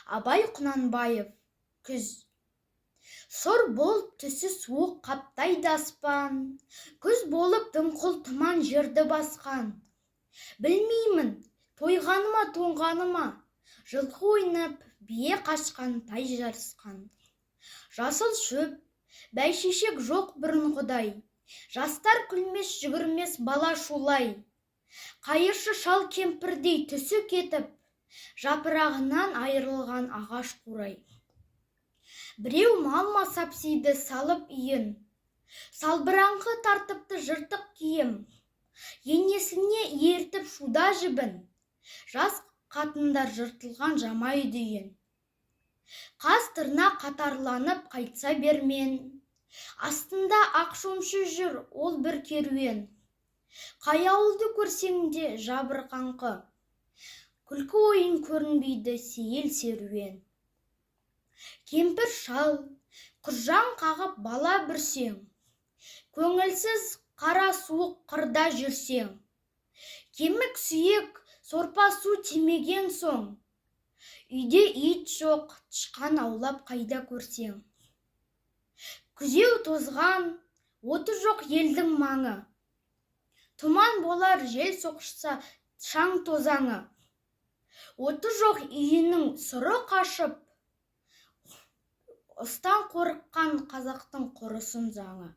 Абай Құнанбаев. Күз. Сұр болып түсі суық қаптайды аспан. Күз болып дымқыл тұман жерді басқан. Білмеймін, тойғаны ма, тоңғаны ма, жылқы ойнап, бие қашқан, тай жарысқан. Жасыл шөп, бәйшешек жоқ бұрынғыдай. Жастар күлмес, жүгірмес, бала шулай. Қайыршы шал кемпірдей түсі кетіп, жапырағынан айырылған ағаш қурай. Біреу мал масапсиды салып үйін. Салбыраңқы тартыпты жыртық киім. Енесіне ертіп шуда жібін. Жас қатындар жыртылған жамайды үйін. Қас тырна қатарланып қайтса бермен. Астында ақ шомшы жүр ол бір керуен. Қай ауылды көрсең де жабырқаңқы. Күлкі ойын көрінбейді, сейіл серуен. Кемпір шал, құжаң қағып бала бүрсең. Көңілсіз қара суық қырда жүрсең. Кемік сүйек сорпа су тимеген соң. Үйде ит жоқ, тышқан аулап қайда көрсең. Күзеу тозған, оты жоқ елдің маңы. Тұман болар жел соқса шаң тозаңы. Оты жоқ үйінің сұры қашып, ыстан қорыққан қазақтың құрысын заңы.